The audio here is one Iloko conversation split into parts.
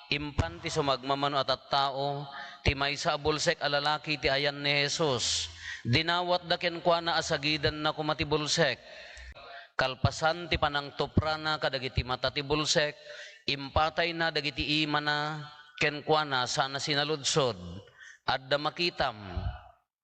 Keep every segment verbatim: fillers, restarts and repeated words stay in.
Impan ti sumagmamano a tattao ti maysa a bulsek a lalaki ti ayan ni Jesus. Dinawatda kenkuana a sagidanna koma ti bulsek. Kalpasan ti panangtuprana kadagiti mata ti bulsek, impatayna dagiti imana kenkuana sana sinaludsod, "Adda makitam?"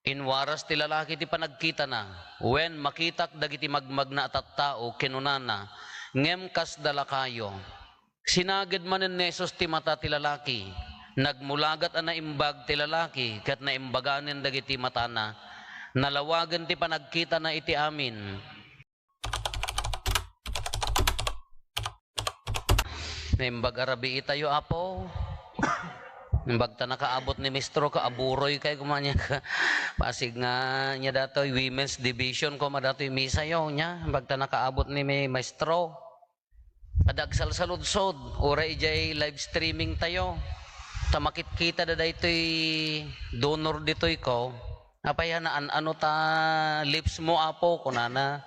Inwaras ti lalaki ti panagkitana, wen makitak dagiti magmagna a tattao, kinunana, ngem kasda la kayo. Sinagid manen ni Jesus ti mata ti lalaki. Nagmulagat a naimbag ti lalaki ket naimbaganen dagiti matana. Nalawagen ti panagkitana iti amin. Naimbag a rabii tayo, Apo. Imbag ta nakaabot ni Mistro ka, aburoy kay kumanya ka. Pasig nga nia datoy Women's Division ko madatoy misa yo nia. Imbag ta nakaabot ni mi-, Maestro. Adda agsalsaludsod, uray ijay live streaming tayo. Ta makitkita da daytoy donor ditoy ko. Apay a naan-ano ta lips mo, Apo, kunana.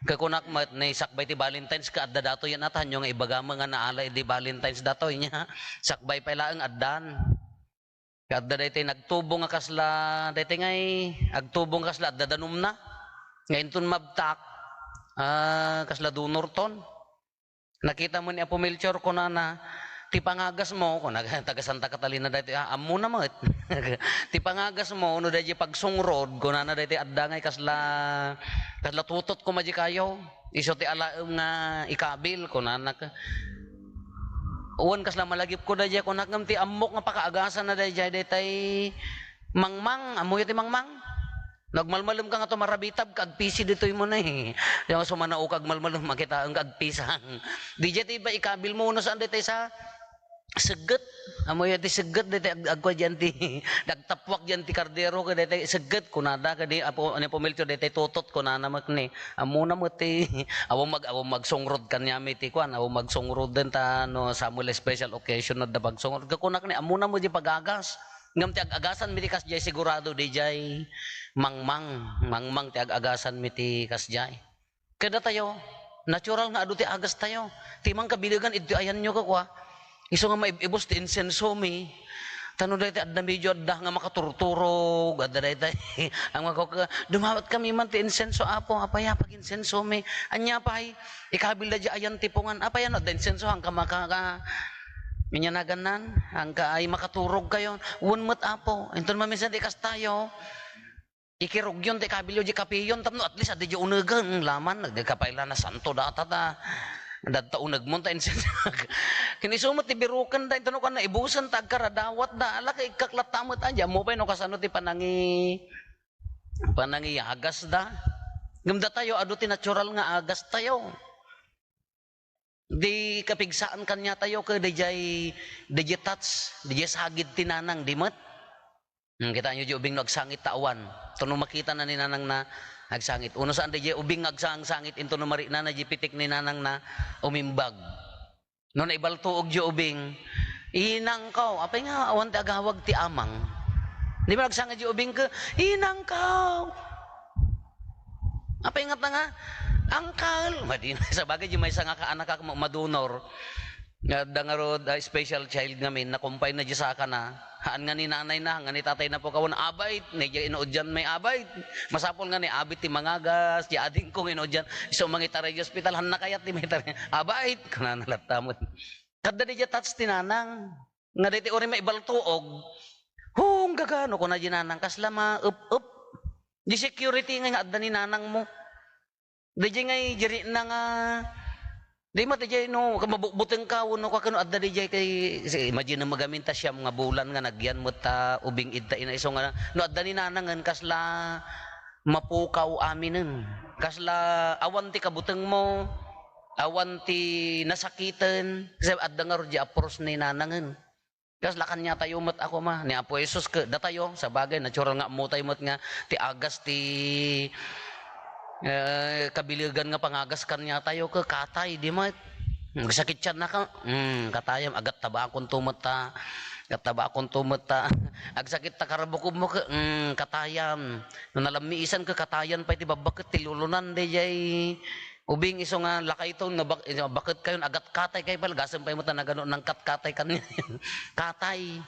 Ket kunak met, ni sakbay ti Valentine's ket adda datoy yan, ata, hanyo nga ibagam nga naala idi Valentine's datoy nia. Sakbay pay laeng addan. Ket adda daytoy nagtubo nga kasla, daytoy ngay agtubo nga kasla adda danumna. Nga inton mabtak, ah, kasla donor ton. Nakita mo ni Apo Melchor, kunana, "Ti pangagas mo," kuna, taga Santa Catalina daytoy, ah, ammona met. "Ti pangagas mo, no daydi pagsungrod," kunana, "daytoy adda ngay kasla, kasla tutot koma di kayo. Isu ti alaem nga ikabil," kunana. Wen kasla malagipko daydi, kunak, ngem ti ammok nga pakaagasanna daydi, daytoy mangmang, ammoyo ti mangmang? Nagmalmalem ka nga to, marabitab ka, agpisi ditoy mo na eh. Yung sumanaw ka, agmalmalem, makitaen ka, agpisang. Di dya ti iba ikabil mo, no saan ditoy sa segget. Amo ya ti segget, ditoy ag-, agkua dyan ti, nagtapwak dyan ti kardero, ka ditoy segget, kunada, ka di, apo, ano po, Melchor, ditoy tutot, kunana, mak ni. Amo na mo ti, awo mag, awo magsungrod kanyami ti kuan, awo magsungrod din ta, no, Samuel special occasion na da pagsungrod. Ka kunak ni, amo na mo di pagagas. Ngem ti ag-agasan mi ti kasdiay, sigurado didiay mangmang, mangmang ti ag-agasan mi ti kasdiay. Kada tayo, natural nga adu ti agas tayo. Ti mangkabilegan, idto ayanyo ka kua. Isu nga maib-ibus ti insenso mi. Tano dayta adda medyo adda nga makaturturog, adda dayta. Ang mga kuk-, dumawat kami man ti insenso, Apo, apaya pag-insenso mi. Anya pay, ikabil da di ayan ti pungan. Apaya no adda insenso, ang ka maka-, ka-, Minyanagan nan, angka ay makaturog kayo. Wen met, Apo. Inton maminsan di kastayo, ikirugyon ti kabilyo di kapiyon, tapno at least adi di unegen, laman, nagkapay la na santo data ta. Dadta unegmon ta insenso. Kiniso met ti biruken da, inton no kan naibusen ta agkaradawat da, ala ka ikkaklatta met, adi, ammo pay no kasano ti panangi-, panangiyagas da. Ngem datayo, adu ti natural nga agas tayo. Di kapigsaan kaniatayo ket daydiay, daydiay touch, daydiay sagid ti nanang, di met? Hmm, kitaenyo di ubing no agsangit ta awan. Inton no makitana ni nanangna, agsangit. Uno saan daydiay ubing nga agsangsangit, inton no mariknana di pitik ni nanangna, umimbag. No naibaltuog di ubing, "Inangkaw," apay nga awan ti agawag ti amang. Di ba agsangit di ubing ket, "Inangkaw." Apay nga ta nga, "Uncle," madi, sabagay, di maysa nga kaanakak ma-, madunor. Nga adda ngarud, ah, special child ngamin, nakumpay na di sakana. Haan nga ni nanay na, nga ni tatay na po kawan, abait, ni di inuudyan may abait. Masapul nga ni abit ti mangagas, di ading kong inuudyan. So, mangitaray di ospital, han na kayat di mangitaray. Abait, kunana latta mo. Kadda di di touch ti nanang. Nga daytoy uray maibaltuog, "Hung, gagano," kuna di nanang, kasla maep-ep. Di security nga, nga adda ni nanang mo. Daydi nga diri na nga, di met daydi no, ka mabukbuteng ka, wenno ka kano adda daydi kay, si, imagine mo gamin ta siyam nga bulan nga nagyan met ta ubing idta ina iso nga, no adda ni nanangen, kasla mapukaw aminen. Kasla awan ti kabuteng mo, awan ti nasakiten, kasi adda ngarud di apros ni nanangen. Kasla kaniatayo met a koma, ni Apo Jesus ket datayo, sabagay, natural nga ammotayo met nga ti agas ti, eh, kabilegan nga pangagas kaniatayo ket katay, di met. Agsakit tiannaka, hmm, katayam, agattabakon to met ta, agattabakon to met ta. Agsakit ta karabukobmo ket, hmm, katayam. No nalammiisan ket katayan pay ti babba ket ti lulunan, daydiay Ubing isu nga lakayto, nga bak-, isu nga baket kayon, agat katay kayo pala, gasem pay met a nagano, nangkatkatay kaniayo. Katay.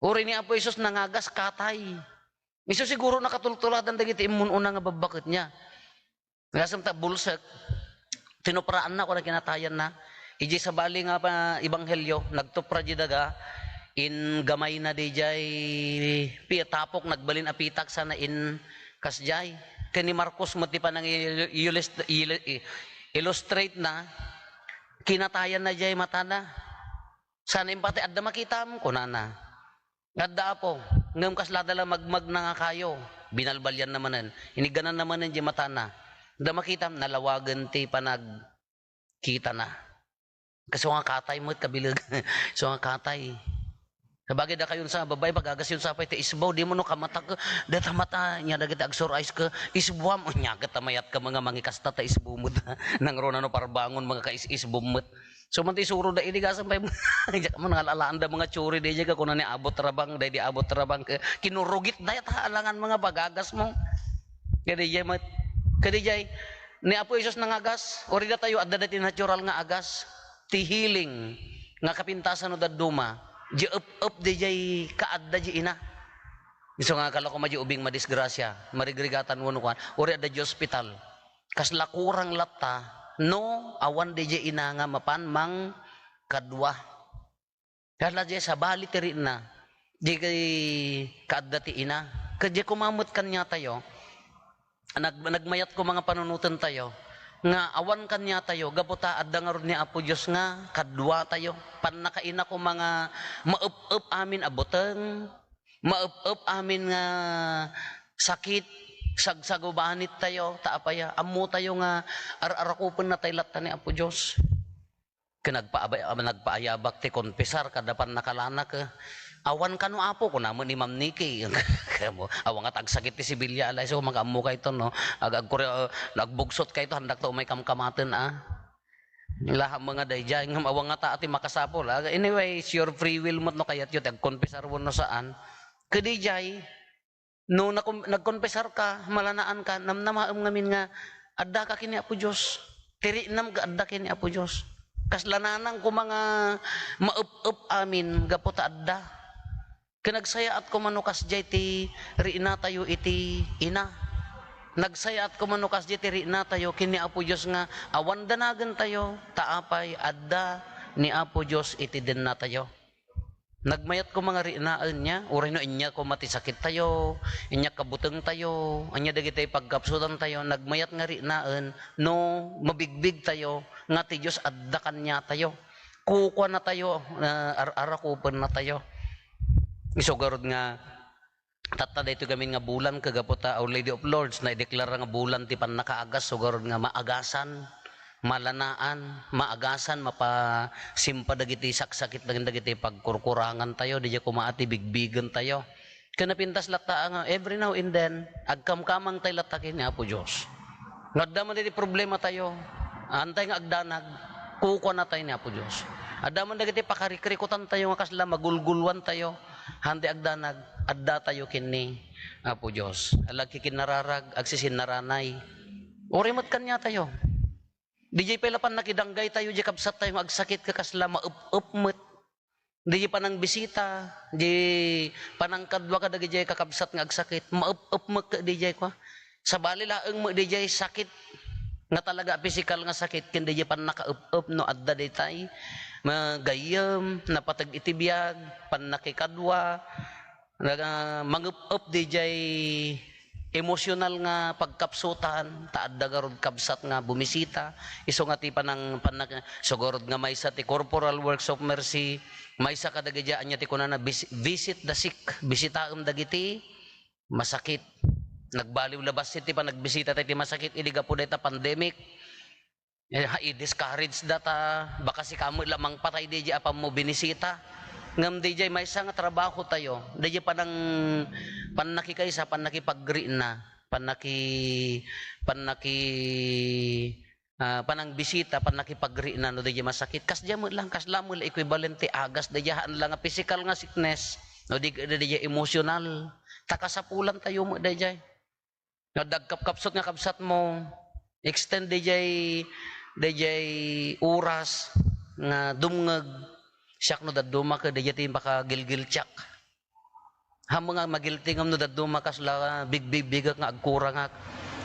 Uray ni Apo Jesus nangagas, katay. Isu siguro nakatultuladan dagiti immun-una nga babbaket niya. Gasem ta bulsek, tinupraanna, kuna kinatayanna. Idiay sabali nga pa-, ebanghelio, nagtupra di daga, in gamayna didiay pi-, tapok, nagbalin a pitak sana in kasdiay. Ken ni Marcos met ti panang-, ilus-, ilu-, i-, illustrate na, kinatayanna diay matana. Sana impatay, "Adda makitam," kunana. "Adda, Apo, ngem kasla adda la magmagna nga kayo." Binalbalianna manen. Iniggananna manen diay matana. "Adda makitam," nalawagen ti panagkitana. Isu nga katay met, kabileg. Isu nga katay. Sabagay, dakayon sa babae, pagagasyon sa pay ti isbo, dimo no kamatak, data mata, nia dagiti agsur-ayos ket isbuam, nia ket ta mayat ka nga mangikasta ta isbo met. Nangruna no parbangon, mga kais-isbo met. So, man ti isuro da, idi gasem pay, diak man nga alaanda mga tsuri, di diak kuna ni Abot Rabang, daydi Abot Rabang, ke-, kinurugit dayta alangan mga pagagas mo. Kadi jay met, kadi jay, ni Apo Jesus nangagas, uri datayo, adda dati natural nga agas, ti healing, nga kapintasan no dadduma, di ep-ep di jay kaadda di ina. Isu nga kala ko madi ubing madisgrasya, marigrigatan wenno kuan, uri adda di ospital. Kasla kurang latta no awan diay ina nga mapan mangkadua. Kasla diay sabali ti rikna, di kay kaadda ti ina. Ket diay koma met kaniatayo, nag-, nagmayat koma nga panunotentayo, nga awan kaniatayo, gapu ta adda ngarud ni Apo Dios nga kaduatayo. Pannakaina koma nga maep-ep amin a buteng, maep-ep amin nga sakit, sagsagubanittayo, ta apaya, ammotayo nga ar-arakupennatay latta ni Apo Dios. Ket nagpaabay-, nagpaayabak ti konpisar kada pannakalanak, eh. "Awan kano, Apo," kuna met ni Ma'am Nikki. Kamo, "Awan nga ta agsakit ti sibilia, alay, so, makaammo kayto, no? Ag-, agkuri-, ah, agbugsot kayto, handakto umay kamkamaten, ah." Laha nga daydiay, ngem awan nga ta ti makasapul, ah. Anyway, it's your free will met no kayatyo ti agkonpisar wenno saan. Kadi jay, no nakom-, nagkonpisar ka, malanaan ka, namnamaem ngamin nga adda ka ken ni Apo Dios. Ti riknam nga adda ken ni Apo Dios. Kasla nanang koma nga maep-ep amin gapu ta adda. Ket nagsayaat koma no kasdiay ti riknatayo iti ina. Nagsayaat koma no kasdiay ti riknatayo ken ni Apo Dios nga awan danagentayo, ta apay adda ni Apo Dios iti dennatayo. Nagmayat koma nga riknaen nia, uray no ania koma ti sakittayo, ania kabutengtayo, ania dagiti pagkapsutantayo, nagmayat nga riknaen no mabigbigtayo nga ti Dios adda kaniatayo. Kukuanatayo, ah, ar-, arakupennatayo. Isu garud nga Tatta daytoy gamin nga bulan, kagapu ta Our Lady of Lourdes, naideklara nga bulan ti pannakaagas, so garud nga maagasan, malanaan, maagasan, mapasimpa dagiti saksakit, dagiti pagkurkurangantayo, didiay koma ti bigbigentayo. Ket napintas latta nga every now and then, agkamkamangtay latta ken ni Apo Dios. No adda man dagiti problematayo, haantay nga agdanag, kukuanatay ni Apo Dios. Adda man dagiti pakarikrikutantayo nga kasla magulguluantayo, haantay agdanag, addatayo ken ni Apo Dios. Agkikinnararag, agsisinnarangay. Uray met kaniatayo. Didiay pay la pannakidanggaytayo, diay kabsattayo nga agsakit ket kasla maep-ep met. Didiay panangbisita, diay panangkadua kadagiti kakabsat nga agsakit, maep-ep met ket didiay kua. Sabali laeng met didiay sakit nga talaga a pisikal nga sakit, ken didiay pannakaep-ep no adda daytay, magayyem, napateg iti biag, pannakikadua, naga-, mangep-ep didiay emosyonal nga pagkapsutan, ta adda garud kabsat nga bumisita, isu nga ti panang-, pannak-, isu garud nga maysa ti Corporal Works of Mercy, maysa kadagiti ania ti kunana, vis-, visit the sick, bisitaem dagiti masakit. Nagbaliw la bassit ti panagbisita tayo ti masakit, idi gapu dayta pandemic. Eh, ha, i-discourage da ta, baka sika met la mangpatay didiay apanmo binisita. Ngem didiay maysa nga trabaho tayo, didiay panang-, pannakikaysa, pannakipagrikna, pannaki-, pannaki-, ah, panangbisita, pannakipagrikna no didiay masakit. Kasdiay met lang, kasla met la equivalent ti agas, didiay haan la nga physical nga sickness, no di, didiay emotional. Ta kasapulan tayo met didiay. No, dagkapkapsut nga kabsatmo, Extend dayjay, dayjay oras nga dumngeg. Siak no dadduma ket dayjay ti makagilgiltiak. Ammom nga magilti ngem no dadduma kasla bigbibigek nga agkurangak.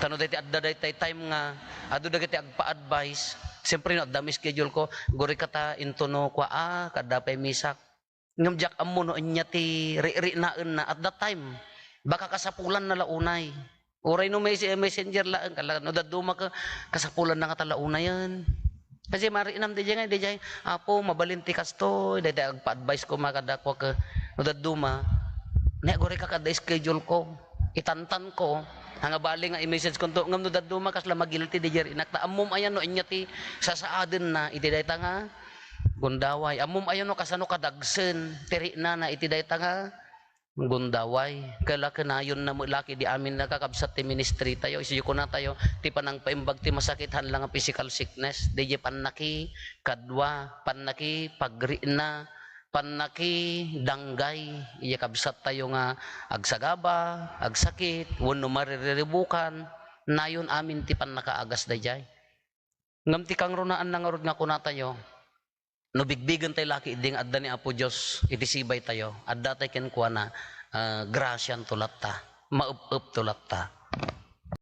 Ta no daytoy adda daytoy time nga adu dagiti agpa-advise, siyempre no adda mi schedule ko, "Gurika ta intono kua, ah, kaadda pay misak." Ngem diak ammo no ania ti riknaenna at that time. Baka kasapulanna la unay. Uray no mes-, messenger laeng, kala, no dadduma ka, kasapulanna ngata la unayen. Kasi mariknam dayjay nga, dayjay, "Apo, mabalin ti kastoy," dayjay agpa-advise koma kadakuak, no dadduma, "Nia, gurika kaadda schedule ko. Itantan ko." Nga bali nga i-message ko nto, ngem no dadduma kasla magilti dayjay riknak. Ta ammom aya no ania ti sasaadenna iti dayta nga gundaway. Ammom aya no kasano kadagsen ti riknana iti dayta nga gundaway. Kala kenayonna met la ket idi amin nga kakabsat ti ministry tayo, isu kunatayo, ti panangpaimbag ti masakit, haan la nga physical sickness. Dayjay pannakikadua, pannakipagrikna, pannakidanggay. Iya kabsat tayo nga agsagaba, agsakit, wenno maririribukan, nayon amin ti pannakaagas dayjay. Ngem ti kangrunaanna ngarud nga kunatayo, no bigbigen tay la ket idi nga adda ni Apo Dios iti sibay tayo, adda tay kenkuana, ah, grasianto latta, maep-epto latta.